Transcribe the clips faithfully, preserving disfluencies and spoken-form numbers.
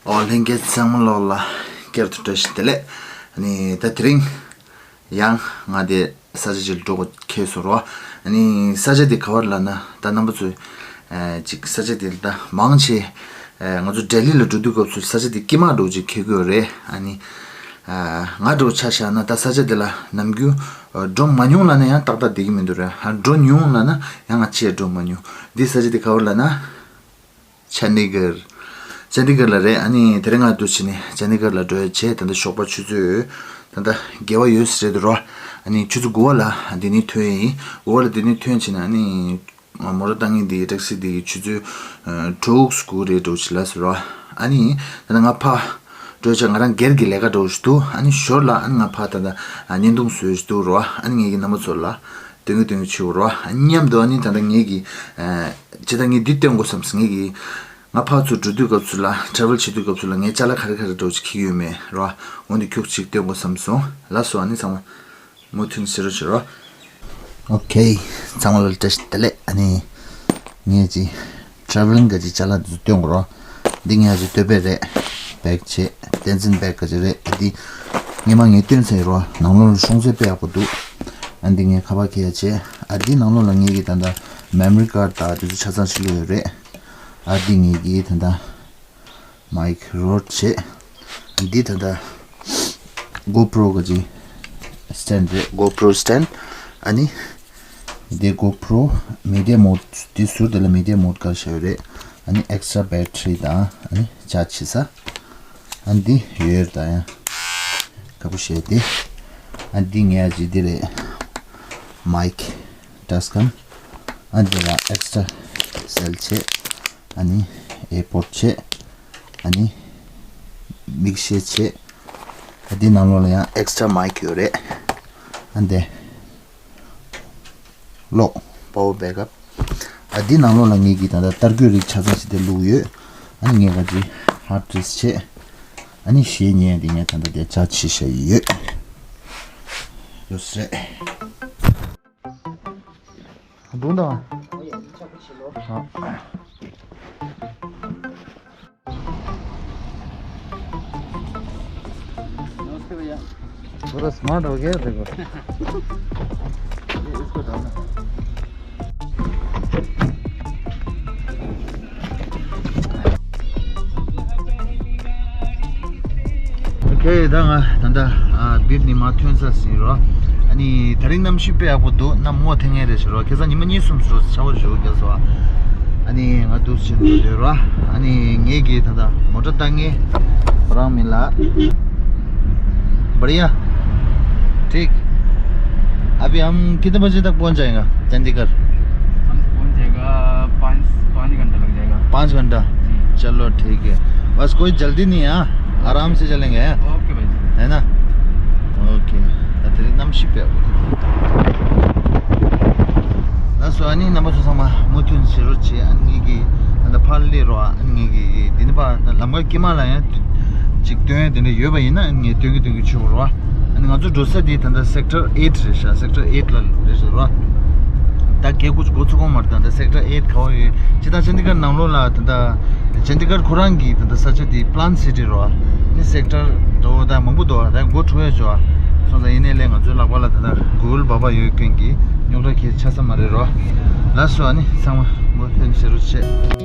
ཨོ་ལྷན་རྒྱས་ཚང་མ་ལོག་ལ་བསྐྱར་དུ་བཀྲ་ཤིས་བདེ་ལེགས། ཨ་ནི་ད་དེ་རིང་ཡང་ང་དེ་ས་ཆ་ཅིག་ལ་འགྲོ་དགོས་ཁེལ་སོང་རོ། ཨ་ནི་ས་ཆ་དེ་ག་བར་ལབ་ན་ད་རྣམ་པ་ཚོས་ཨ་ཅིག་ས་ཆ་དེ་ལ་ད་མང་ཆེ་ཨ་ང་ཚོ་ལྡི་ལི་ལ་འགྲོ་དུས་སྐབས་སུ་ས་ཆ་དེ་དཀྱིལ་མ་འདྲ་བོ་ཅིག་འཁེལ་གྱི་ཡོད་རེད། ཨ་ནི་ཨ་ང་འདྲ་བོ་ཆ་བཞག་ན་ད་ས་ཆ་དེ་ལ་ནམ་རྒྱུན་ཨ་འགྲོ་མ་མྱོང་ལབ་ན་ཡང་ཏག་ཏག་བསྡད་ཀྱི་མི་འདུག་རེད། ཨ་འགྲོ་མྱོང་ལབ་ན་ཡང་ང་ཅིག་འགྲོ་མ་མྱོང་། འདི་ས་ཆ་དེ་ག་བར་ལབ་ན། ཆ་ནི་གར། ཆ་ནི་གར་ལ་རེད། ཨ་ནི་དེ་རིང་ང་འདུག་བྱས་ནས་ཆ་ནི་གར་ལ་འགྲོ་ཡ་བྱས། ད་ལྟ་ཞོགས་པ་ཆུ་ཚོད་ད་ལྟ་བརྒྱད་པ་ཡོལ་ས་རེད་འདུག་རོ། ཨ་ནི་ཆུ་ཚོད་དགུ་པ་ལ་ལྡི་ལི་ཐོན་ཡིན། དགུ་པ་ལ་ལྡི་ལི་ཐོན་བྱས་ནས་ཨ་ནི་མོ་ཊ་བཏང་མཁན་འདི་ཊེག་སི་འདི་གི་ཆུ་ཚོད་ཨ་དྲུག་སྐོར་རེད་འགྲོ་བྱས་ལ་ཟེར་རོ། ཨ་ནི་ད་ལྟ་ང་ཕ་འགྲོ་བྱས་ང་རང་སྒེར་གྱི་ལས་ཀ་འགྲོ་བཞིན་འདུག་ཨ་ནི་ཞོར་ལ་ཨ་ནི་ང་ཕ་ད་ལྟ་ཨ་བརྙན་ཐུང་བཟོ་བཞིན་འདུག་རོ། ཨ་ནི་ངེད་ཀྱི་རྣམ་པ་ཚོ་ལ་སྟོན་གི་སྟོན་གི་བྱེད་འོ་རོ། མཉམ་དུ་ཨ་ནི་ད་ལྟ་ངེད་ཀྱི་ཨ་ཇི་ལྟར་ངས་འདི་སྟོན་དགོས་བསམ་སོང་། ངེད་ཀྱི་ང་ཕར་ཚུར་འགྲོ་དུས་སྐབས་སུ་ལ་ཊེ་རེ་ཝལ་བྱེད་དུས་སྐབས་སུ་ལ་ངས་ཅ་ལག་ག་རེ་ག་རེ་འདྲ་བོ་ཅིག་འཁྱེར་ཡོད་མེད་རོ། འོ་འདི་ཁྱུག་ཅིག་སྟོན་དགོས་བསམ་སོང་། ལགས་སོ། ཨ་ནི་ཚང་མ་མུ་མཐུད་གཟིགས་རོགས་བྱེད་རོ། ཨོ་ཁེ། ཚང་མ་ལ་བཀྲ་ཤིས་བདེ་ལེགས། ཨ་ནི་ངས་ཅིག་ཊེ་རེ་ཝལ་ལིང་གི་ཅིག་ཅ་ལག་འདི་ཚོ་སྟོན་དགོས་རོ། འདི་ངས་ཅིག་སྟོད་པས་རེད། བེག་བྱས། བསྟན་འཛིན་བེག་གི་ཅིག་རེད། ཨ་འདི་སྔོན་མ་ངས་སྟོན་ཚར་ཡིན་རོ། ནང་ལོགས་ལ་ཤོང་ཚད་དཔེ་ཡག་པོ་འདུག་ཨ་འདི་ངས་ཁ་པར་འཁྱེར་ཡ་བྱས། ཨ་འདི་ནང་ལོགས་ལ་ངེད་ཀྱི་ད་ལྟ་མེ་མོ་རི་ཀཱཌ་དང་དེ་ཚོ་ཆ་ཚང་ཞིག་བླུགས་ཡོད་རེད། ཨ་འདི་ངེད་ཀྱི་ད་ལྟ་མའིག་རོལ་བྱས། འདི་ད་ལྟ་གོ་པྲོ་གི་ཅིག་སི་ཊེན་ཌི་རེད། གོ་པྲོ་སི་ཊེན་ཌི། ཨ་ནི་འདི་གོ་པྲོ་མི་ཌི་ཡ་མོཌ། འདི་ཟུར་དེ་ལ་མི་ཌི་ཡ་མོཌ་ག་རེ་བཞག་ཡོད་རེད། ཨ་ནི་ཨེག་སི་ཊྲ་བེ་ཊི་རི་དང་ཨ་ནི་ཅཱར་ཇི་བྱེད་ས། ཨ་འདི་ཡོད་ད་ཡང་དཀར་པོ་བྱས་ཏེ། ཨ་འདི་ངའི་ཨ་ཅིག་འདི་རེད། མའིག་ཊ་སི་ཀམ། ཨ་འདི་ལ་ཨེག་སི་ཊྲ་སེལ་བྱས། ཨ་ནི་ཨེར་པོཌ་བྱས། ཨ་ནི་མིག་ཤེལ་བྱས། ཨ་འདི་ནང་ལོགས་ལ་ཡང་ཨེག་སི་ཊྲ་མའིག་ཡོད་རེད། ཨ་འདི་གློག་པ་ཝར་བེག་ཨབ། ཨ་འདི་ནང་ལོགས་ལ་ངེད་ཀྱིས་ད་ལྟ་ཏར་སྐུད་རིགས་ཆ་ཚང་ཞིག་དེ་བླུགས་ཡོད། ཨ་ནི་ངས་ག་ཅིག་ཧརཌ་ཌིསྐ་བྱས། ཨ་ནི་གཞས་ཉན་དེ་ངས་ད་ལྟ་དེ་ཅཱར་ཇི་བྱས་ཡོད། ཡོད་རེད། ལུང་དང་། नमस्ते भैया। पूरा स्मार्ट हो गया देखो। ये इसको डालना। ཨོ་ཁེ། ད་ང་ད་ལྟ་ཨ་སྦིར་ནས་མར་ཐོན་ཚར་ཟིན་རོ། ཨ་ནི་དེ་རིང་གནམ་གཤིས་དཔེ་ཡག་པོ་འདུག་གནམ་སྔོ་ཐིང་ངེ་རེད་ཟེར་རོ། ཁ་སང་ཉི་མ་གཉིས་གསུམ་ཟེར་རོ། ཆར་པ་བཞུར་རྒྱག་སོང་། ཨ་ནི་ང་འདུག་སེ་འགྲོ་འདོད་རོ། ཨ་ནི་ངེད་ཀྱིས་ད་ལྟ་མོ་ཊ་བཏང་ངེ་ཁོ་རང་མིན་ལ། बढ़िया। ठीक। अभी हम कितने बजे तक पहुंच जाएगा चंडीगढ़? हम पहुंच जाएगा पाँच, पाँच घंटा लग जाएगा। पाँच घंटा? जी। चलो ठीक है, बस कोई जल्दी नहीं है, हाँ? आराम से चलेंगे, हैं? ओके भाई जी। है ना? ओके। ད་དེ་རིང་གནམ་གཤིས་དཔེ་ཡག་པོ་འདུག་ལགས་སོ། ཨ་ནི་རྣམ་པ་ཚོ་ཚང་མ་མུ་མཐུད་བྱེད་རོགས་བྱེད། ཨ་ནི་ངེད་ཀྱིས་ད་ལྟ་ཕར་སླེབས་རོགས། ཨ་ནི་ངེད་ཀྱིས་འདི་ནས་ཕར་ལམ་ཁ་དཀྱིལ་མ་ལ་ཡང་ཅིག་སྟོན་ཡ་དེ་འདྲ་ཡོད་པ་ཡིན་ན་ངས་སྟོན་གི་སྟོན་གི་བྱེད་དགོས་རེད་བ། ཨ་ནི་ང་ཚོ་འགྲོ་ས་དེ་ད་ལྟ་སེག་ཊར་ཨེཊ་རེད་ཤག་སེག་ཊར་ཨེཊ་ལ་རེད་ཟེར་བ། ད་སྐད་ཁུག་ཅིག་གོ་ཚུགས་ཀྱི་མ་རེད། ད་ལྟ་སེག་ཊར་ཨེཊ་ག་བ་ཡོད། ཅི་ད་ཅན་ཌི་གར་ནང་ལོགས་ལ་ད་ལྟ་ཅན་ཌི་གར་ཁོ་རང་གི་ད་ལྟ་ས་ཆ་དེ་པི་ལན་སི་ཊི་རེད་བ། ཨ་ནི་སེག་ཊར་དོ་ད་མང་པོ་འདུག་ད་འགོ་འཁྲུག་ཡ་བྱོས་བ། སོང་ཙང་ཡིན་ནའི་ལས་ང་ཚོའི་ལག་པ་ལ་ད་ལྟ་གུ་གལ་པེ་པ་ཡོད་རྐྱེན་གྱིས་རྙོག་དྲ་ཁྱེད་ཆགས་ས་མ་རེད་རོ། ལགས་སོ། ཨ་ནི་ཚང་མ་མུ་མཐུད་བྱེད་རོགས་བྱེད།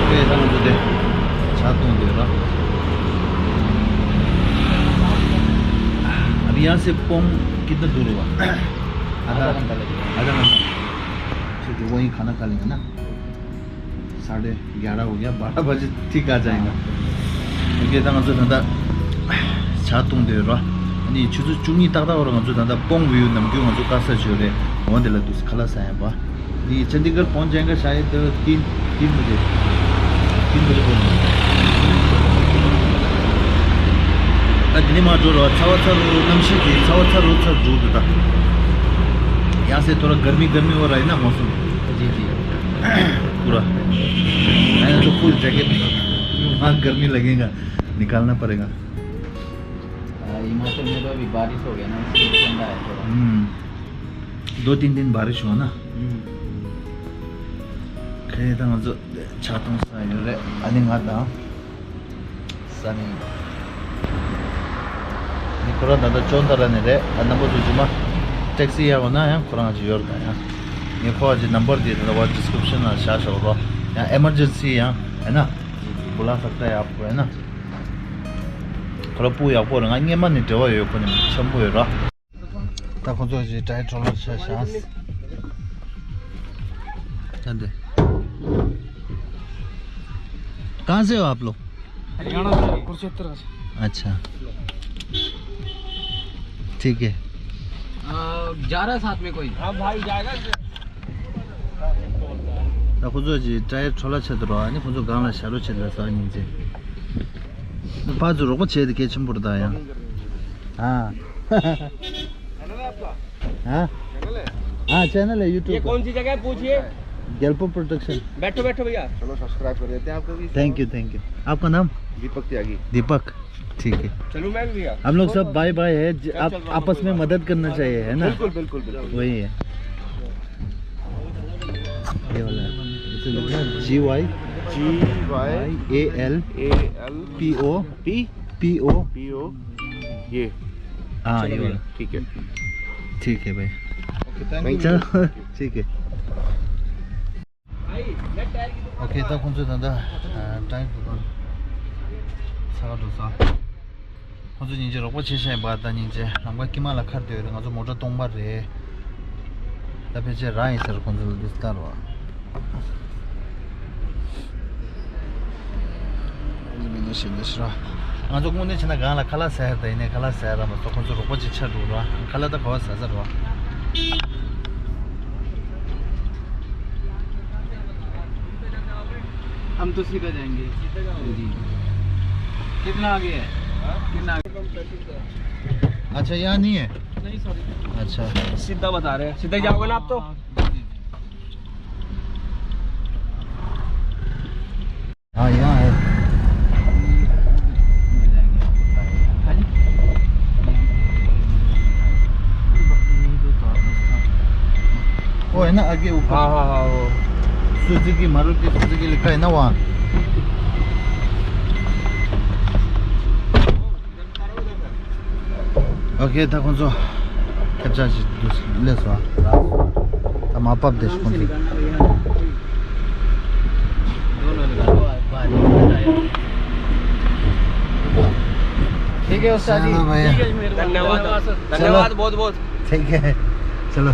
ཁྱེད་རང་ཚོ་དེ་ཇ་འཐུང་འདོད་ར། अभी यहाँ से पोंग कितना दूर हुआ? आधा आधा घंटा लगेगा। आधा घंटा। ठीक है, वहीं खाना खा लेंगे ना। साढ़े ग्यारह हो गया, बारह बजे ठीक आ जाएगा। ओके, ད་ང་ཚོ་ད་ལྟ་ཇ་འཐུང་འདོད་ར། ནི་ཆུ་ཚོད་བཅུ་གཉིས་ཏག་ཏག་བར་ང་ཚོ་ད་ལྟ་པོང་བིའུ་ནམ་རྒྱུན་ང་ཚོ་དཀར་ས་ཆོས་རེད་འོང་དེ་ལ་འདུག་ཁ་ལག་ཟ་ཡང་པ། ནི་ཅན་དི་གར་པོན་ཅན་ག་ཤ་ཡི་དེ་ཏིན་ཏིན་དེ་རེད། ཏིན་དེ་རེད་པོན། ད་དེ་ནི་མ་འགྲོ་རོགས་ཚ་བ་ཚ་རུ་གནམ་གཤིས་དེ་ཚ་བ་ཚ་རུ་ཚ་འགྲོ་འདུག་ད། ཡང་སེ་ཐོ་ར་གར་མི་གར་མི་བོ་ར་ཡིན་ན་མོ་སུམ། जी जी। पूरा। मैं तो फुल जैकेट। हाँ गर्मी लगेगा। निकालना पड़ेगा। हिमाचल में तो अभी बारिश हो गया ना, इसलिए ठंडा है थोड़ा। हम्म। दो तीन दिन बारिश हुआ ना। हम्म। खैर, तो मतलब, छातों से आए रे, अने गाता। सनी। ཁོ་རང་ད་ལྟ་ཅོན་ཏ་ར་ནས་རེད། ཨ་རྣམ་པ་ཚོ་རྗེས་མ་ཊེག་སི་ཡག་ཡོད་ན་ཡང་ཁོ་རང་ཅིག་ཡོད་རེད་ད་ཡང་། ངས་ཁོ་རང་ཅིག་ནམ་བར་དེ་ད་ལྟ་བ་ཌི་སི་ཀི་རིབ་ཤན་ལ་བཞག་བཞག་རོགས། ཡང་ཨེ་མར་ཇེན་སི་ཡང་ཨེ་ན། བུ་ལ་ས་ཀ་ཡག་པོ་ཨེ་ན། ཁོ་རང་སྤུ་ཡག་པོ་རེད། ང་སྔས་མ་ནས་འབྲེལ་བ་ཡོད། ཁོ་ནི་འཆམ་པོ་ཡོད་ར། ད་ཁོ་ཚོ་ཞིག་ཏྲའི་ཁྲོ་ལོ་ཆ་བཞག་ད་འདི། कहाँ से हो आप लोग? हरियाणा से, कुरुक्षेत्र से। अच्छा, ठीक है। अ, जा रहा है साथ में कोई? हाँ भाई, जाएगा। ད་ཁོ་ཚོ་ཞིག་ཏྲའི་ཁྲོ་ལོ་ཆ་དུ་རོ། ཨ་ནི་ཁོ་ཚོ་སྒང་ལ་ཞབས་བྲོ་བྱེད་ད་ས་ཉིན་ཅེ། ཕར་ཚུར་རོགས་པ་བྱེད་དེ་གལ་ཆེན་པོ་རེད་ད་ཡང་། हाँ। हाँ। हाँ, चैनल है ये YouTube पर। कौन सी जगह है, पूछिए। गेलपो प्रोडक्शन। बैठो, बैठो भैया। चलो, सब्सक्राइब कर देते हैं आपको भी। Thank you, thank you. आपका नाम? दीपक त्यागी। दीपक, ठीक है। चलो मैं भी भैया। हम लोग सब भाई भाई है, ज-, चल, आप चल, आपस में मदद करना चाहिए, है ना? बिल्कुल, बिल्कुल, बिल्कुल। वही है। ये वाला है। इसे लिखना है G Y G Y A L A L P O P P O P O ये। हाँ, चलो ये भैया, वाला। ठीक है। ठीक है भाई। Okay, thank you. चलो, ठीक है। ओके, ད་ཁོང་ཚོས་ད་ལྟ་ཨ་ཏྲའི་དུ་ཁང་ས་ག་འགྲོ་ས། ཁོང་ཚོ་སྙིང་རྗེ་རོགས་པ་བྱེད་བཞིན་པ་ད་སྙིང་རྗེ་ལམ་ཁ་དཀྱིལ་མ་ལ་ཁར་སྡོད་ཡོད་རེད། ང་ཚོ་མོ་ཊ་སྟོང་པ་རེད། ད་ཕལ་ཆེར་རང་ཡིན་ཟེར། ཁོང་ཚོ་ལ་འདི་ལྟར་བ། ང་ཚོ་དངོས་གནས་བྱས་ན་ཤི་ར། ང་ཚོ་དངོས་གནས་བྱས་ན་སྒང་ལ་ཁ་ལག་ཟ་ཡ་ད་ཡིན་ནའི་ཁ་ལག་ཟ་ཡ་ར་མ་གཏོགས་ཁོང་ཚོ་རོགས་པ་ཅིག་ཆགས་འགྲོ་ར། ཁ་ལག་ད་ག་བ་ཟ་ཟ་ར། हम तो सीधा जाएंगे। जी। कितना आगे है? कितना आगे? अच्छा, यहाँ नहीं है। नहीं, सॉरी। अच्छा। सीधा बता रहे हैं, सीधा जाओगे ना आप तो। हाँ, यहाँ है। वो है ना आगे ऊपर। हाँ, हाँ, हाँ, वो। सुजुकी, मारुति सुजुकी लिखा है ना वहाँ। ཨོ་ཁེ། ད་ཁོང་ཚོ་ཁྱབ་ཆག་ཞིག་འདུག་སླེབས་སོང་། ད་མ་བབས་བསྡད་ཤག་ཁོང་ཚོ། ठीक है उस्ताद जी। चलो भैया। ठीक है, मेहरबानी। धन्यवाद। धन्यवाद। धन्यवाद बहुत बहुत। ठीक है, चलो।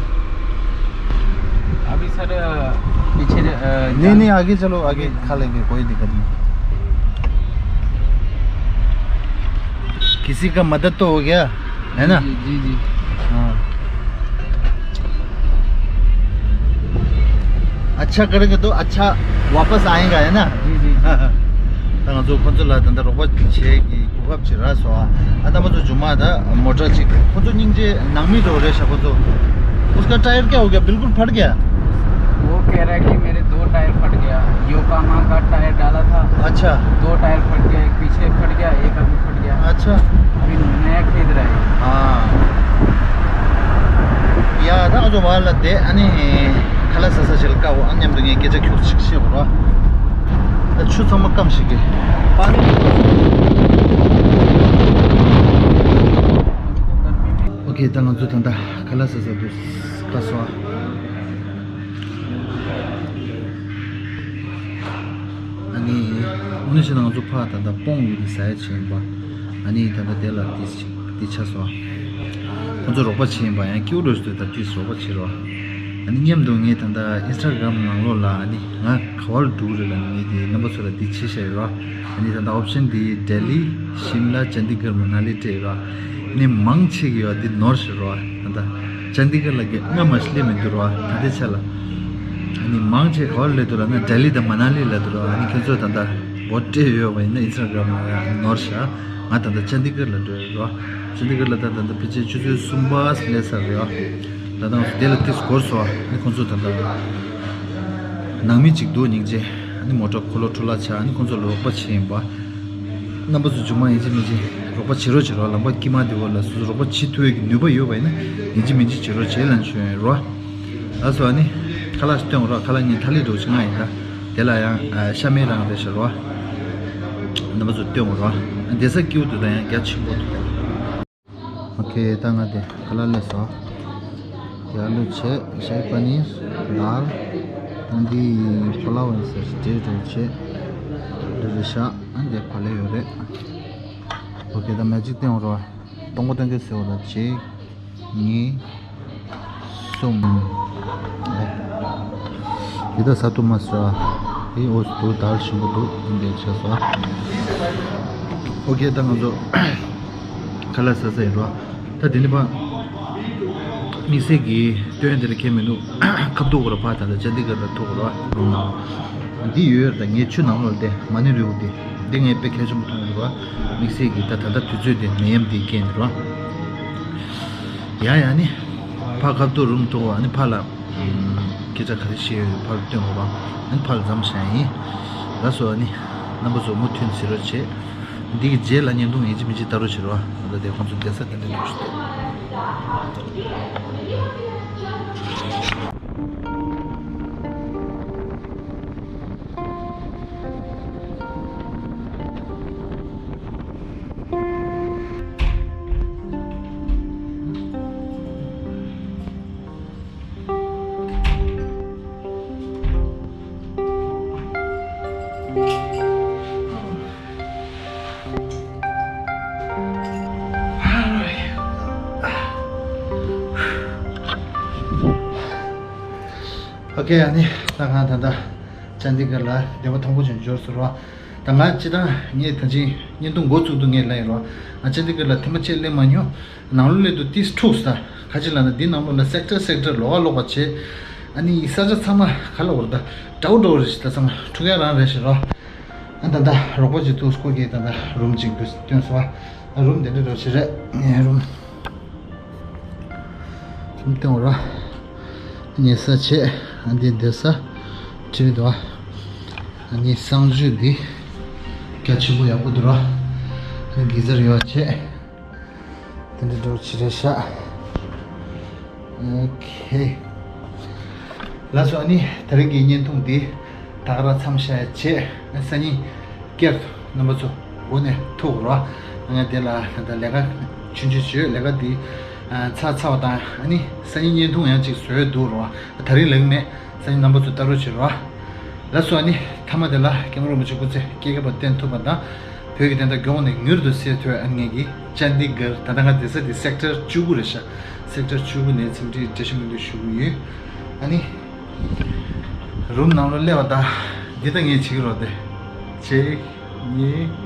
अभी सर, पीछे, अ, नहीं, नहीं, आगे चलो, आगे खा लेंगे, कोई दिक्कत नहीं। किसी का मदद तो हो गया, है ना? जी, जी, जी। हाँ। अच्छा करेंगे तो अच्छा वापस आएगा, है ना? जी, जी। ད་ང་ཚོ་ཁོང་ཚོ་ལ་ད་ལྟ་རོགས་པ་བྱེད་ཀྱི་གོ་སྐབས་ཅིག་རག་སོང་། ཨ་ད་ང་ཚོ་མཇུག་མ་ད་མོ་ཊ་ཅིག་ཁོང་ཚོ་སྙིང་རྗེ་ནང་མི་འདྲ་བོ་རེད་ཤག་ཁོང་ཚོ། उसका टायर क्या हो गया? बिल्कुल फट गया। वो कह रहा है कि मेरे दो टायर फट गया। योकोहामा का टायर डाला था। अच्छा। दो टायर फट गया, एक पीछे फट गया, एक अभी फट गया। अच्छा। अभी नया खरीद रहा है। हाँ। ཡ་ད་ང་ཚོ་བར་ལ་བསྡད། ཨ་ནི་ཁ་ལག་ཟ་ས་ཞིག་ལ་བཀག་འོ། ཨ་མཉམ་དུ་ངས་སྐད་ཆ་ཁྱུག་ཅིག་བཤད་དགོས་ར། ད་ཆུ་ཚང་མ་སྐམ་ཞིག་གི་པ་ནི། ཨོ་ཁེ། ད་ང་ཚོ་ད་ལྟ་ཁ་ལག་ཟ་ས་འདུག་ག་སོང་། ཨ་ནི་དངོས་གནས་བྱས་ན་ང་ཚོ་ཕར་ད་ལྟ་པོང་ཡུལ་ལ་ཟ་ཡ་བྱས་ཡིན་པ། ཨ་ནི་ད་ལྟ་དེ་ལ་དེ་དེ་ཆགས་སོང་། ཁོ་ཚོ་རོགས་པ་བྱེད་ཡིན་པ། ཡང་སྐྱིད་པོ་འགྲོ་སྲིད་དུས་ད་དེ་རོགས་པ་བྱེད་རོགས། ཨ་ནི་མཉམ་དུ་ངས་ད་ལྟ་ཨིན་སི་ཊ་གྷ་རམ་ནང་ལོགས་ལ་ཨ་ནི་ང་ག་བར་འགྲོ་གི་རེད་ལབ་ནས་ངས་དེ་རྣམ་པ་ཚོ་ལ་དེ་བྱེད་བཞག་ཡོད་རོགས། ཨ་ནི་ད་ལྟ་ཨོབ་ཤན་དེ་ལྡི་ལི། ཤིམ་ལ། ཅན་དི་གྷར། མ་ན་ལི་སྤྲད་ཡོད་རོགས། ནི་མང་ཆེ་གི་ཡོད་འདི་ནོར་ཞིག་རོ། ད་ལྟ་ཅན་དི་གར་ལ་གི་སྔ་མ་ཞིག་སླེབས་མི་འདུག་རོ། ད་ལྟའི་ཆ་ལ་ཨ་ནི་མང་ཆེ་ག་བར་སླེབས་འདུག་ལབ་ན་ལྡི་ལི་དང་མ་ན་ལི་ལ་འདུག་རོ། ཨ་ནི་ཁྱོད་ཚོ་ད་ལྟ་བོ་སྤྲད་ཡོད་པ་ཡིན་ན་ཨིན་སི་ཊ་གྷ་རམ་ལ་ཡང་ནོར་ཤག་ང་ད་ལྟ་ཅན་དི་གར་ལ་འགྲོ་ཡོད་རོ། ཅན་དི་གར་ལ་ད་ད་ལྟ་ཕལ་ཆེར་ཆུ་ཚོད་གསུམ་པ་སླེབས་ཚར་རེད་ཡོད། ད་ལྟ་ང་ཚོ་དེ་ལ་ཏིས་འགོར་སོང་། ཨ་ནི་ཁོང་ཚོ་ད་ལྟ་ནང་མི་གཅིག་འདུག་སྙིང་རྗེ། ཨ་ནི་མོ་ཊ་འཁོར་ལོ་འཁྲུག་ལ་ཆགས། ཨ་ནི་ཁོང་ཚོ་ལ་རོགས་པ་བྱེད་ཡིན་པ། རྣམ་པ་ཚོ་རྗེས་མ་ཡིན་གཅིག་མིན་གཅིག་རོགས་པ་བྱེད་རོགས་བྱེད་རོགས། ལམ་པ་དཀྱིལ་མ་དེ་བོ་ལ་སོ་སོ་རོགས་པ་བྱེད་ཐུབ་ཡས་ཀྱི་ནུས་པ་ཡོད་པ་ཡིན་ན་ཡིན་གཅིག་མིན་གཅིག་བྱེད་རོགས་བྱེད་ལབ་ཞུ་ཡིན་རོ། ལགས་སོ། ཨ་ནི་ཁ་ལག་སྟོན་རོགས། ཁ་ལག་ངས་ཐ་ལི་འགྲོ་ཆེད་ང་ཡིན་ད། དེ་ལ་ཡང་ཨ་ཤ་མེད་རང་རེད་ཤག་རོ། རྣམ་པ་ཚོ་སྟོན་རོགས། ཨ་བསྡད་ས་སྐྱིད་པོ་འདུག་ད་ཡང་རྒྱ་ཆེན་པོ་འདུག་ད། ཨོ་ཁེ། ད་ང་དེ་ཁ་ལག་སླེབས་སོང་། ཡ་ལུ་བྱས། ཤའི་པ་ནིར། དཱལ། ཨ་འདི་ཕོ་ལའོ་ཡིན་ཟེར། དེ་འགྲོ་བྱས། འདི་རེད་ཤག་ཨ་འདི་ཕ་ལས་ཡོད་རེད། ཨོ་ཁེ། ད་མེ་ཇིག་སྟོན་རོགས། སྟོང་པ་སྟོན་གྱི་ཟེར་བ་ལ་གཅིག་གཉིས། གསུམ། འདི་ད་ཟ་ཐུབ་མ་ཟ། འདི་འོ་འདུག་དར་ཞིམ་པོ་འདུག་འདི་བྱས་སོ། ཨོ་ཁེ། ད་ང་ཚོ་ཁ་ལག་ཟ་ས་ཡིན་རོ། ད་དེ་ནི་པ་དམིགས་བསལ་གྱི་སྟོན་དེ་ལ་ཁྱད་མི་འདུག་ཁ་བཏུག་གོ་ར་ཕ་ད་ལ་ཅན་དི་གར་ལ་ཐུག་གོ་ར། འདི་ཡོད་ར། ད་ངའི་ཆུ་ནང་ལོགས་དེ་མ་ཎི་རིལ་བུ་དེ་འདི་ངས་དཔེ་གལ་ཆེན་པོ་མཐོང་གི་འདུག་ར། དམིགས་བསལ་གྱི་ད་ད་ལྟ་དུས་ཚོད་དེ་ནད་ཡམས་དེ་རྐྱེན་གྱིས་ར། ཡ་ཡ་ནི། ཕ་ཁ་ཐུག་རུམ་ཐུག་ཨ་ནི་ཕ་ལ། སྐད་ཆ་ག་རེ་བཤད་ཡོད་ཕར་སྟོན་དགོས་པ། ཨ་ནི་ཕར་མཚམས་བཞག་ཡིན། ལགས་སོ། ཨ་ནི་རྣམ་པ་ཚོ་མུ་མཐུད་གཟིགས་རོགས་བྱེད། འདི་གི་རྗེས་ལ་བརྙན་ཐུང་ཡིན་གཅིག་མིན་གཅིག་ལྟ་རོགས་བྱེད་རོགས། ད་ལྟ་དེ་ཁོང་ཚོ་བསྡད་ས་དེ་འདྲ་འདུག་ཞུ། ཨོ་ཁེ། ཨ་ནི་ད་ང་ད་ལྟ་ཅན་དི་གར་ལ་བདེ་བ་མཐོན་པོ་ཅན་འབྱོར་སོང་རོ། ད་ང་སྤྱིར་བཏང་ངས་ད་ཅི་བརྙན་ཐུང་འགོ་བཙུགས་དུས་ངས་ལབ་ཡིན་རོ། ང་ཅན་དི་གར་ལ་ཐེངས་མ་གཅིག་སླེབས་མ་མྱོང་། ནང་ལོགས་སླེབས་དུས་ཏིས་འཁྲུགས་སོང་། ད་ག་ཅི་ལབ་ན་འདི་ནང་ལོགས་ལ་སེག་ཊར་སེག་ཊར་ལོགས་ཀ་ལོགས་ཀ་བྱས། ཨ་ནི་ས་ཆ་ཚང་མ་ག་ལབ་དགོས་རེད། ད་འདྲ་བོ་འདྲ་བོ་རེད་ཤག་ད་ཚང་མ་འཁྲུག་ཡ་རང་རེད་ཤག་རོ། ཨ་ད་ད་རོགས་པ་ཅིག་ཐུག་ཁོ་གིས་ད་ད་རུམ་ཅིག་སྟོན་སོང་བ། ཨ་རུམ་དེ་འདྲ་འདྲ་བོ་ཞིག་རེད། ངའི་རུམ། རུམ་སྟོན་རོགས། ཉལ་ས་བྱས། ཨ་འདི་བསྡད་ས་ཁྲིད་འདུག་ཨ་ནི་གསང་སྤྱོད་འདི་རྒྱ་ཆེན་པོ་ཡག་པོ་འདུག་ར། ཨ་ནི་གི་ཛར་ཡོད་བྱས། དེ་འདྲ་འདྲ་བོ་ཅིག་རེད་ཤག་ཨོ་ཁེ། ལགས་སོ། ཨ་ནི་དེ་རིང་གི་བརྙན་ཐུང་འདི་ད་ག་རང་མཚམས་བཞག་བྱས། སང་ཉིན་སྐྱར་རྣམ་པ་ཚོ་འགོ་ནས་ཐུག་རོགས། ང་དེ་ལ་ད་ལས་ཀ་ཆུང་ཆུང་བྱོས། ལས་ཀ་འདི་ཚར་ཚར་བ་དང་ཨ་ནི་སང་ཉིན་བརྙན་ཐུང་ཡང་ཅིག་བཟོས་འདུག་རོགས། དེ་རིང་ལེགས་མེད། སང་ཉིན་རྣམ་པ་ཚོ་ལྟ་རོགས་བྱེད་རོགས། ལགས་སོ། ཨ་ནི་མཐའ་མ་དེ་ལ་སྐྱབས་མགོན་རིན་པོ་ཆེ་སྐུ་ཚེ་སྐྱེས་རྒྱ་བར་བརྟན་ཐུབ་པ་དང་། བོད་ཀྱི་བདེན་མཐའ་མགྱོགས་ནས་མྱུར་དུ་གསལ་ཐུབ། ཨ་ནི་ངེད་ཀྱི་ཅན་དི་གར་ད་ལྟ་ང་བསྡད་ས་དེ་སེག་ཊར་བཅུ་དགུ་རེད་ཤག་སེག་ཊར་བཅུ་དགུ་ནས་འཚམས་འདྲི་བཀྲ་ཤིས་སྨོན་འདུན་ཞུ་གི་ཡོད། ཨ་ནི་རུམ་ནང་ལ་སླེབས་པ་དང་འདི་ད་ངས་བྱེད་ཀྱི་རོགས་དེ། གཅིག་གཉིས།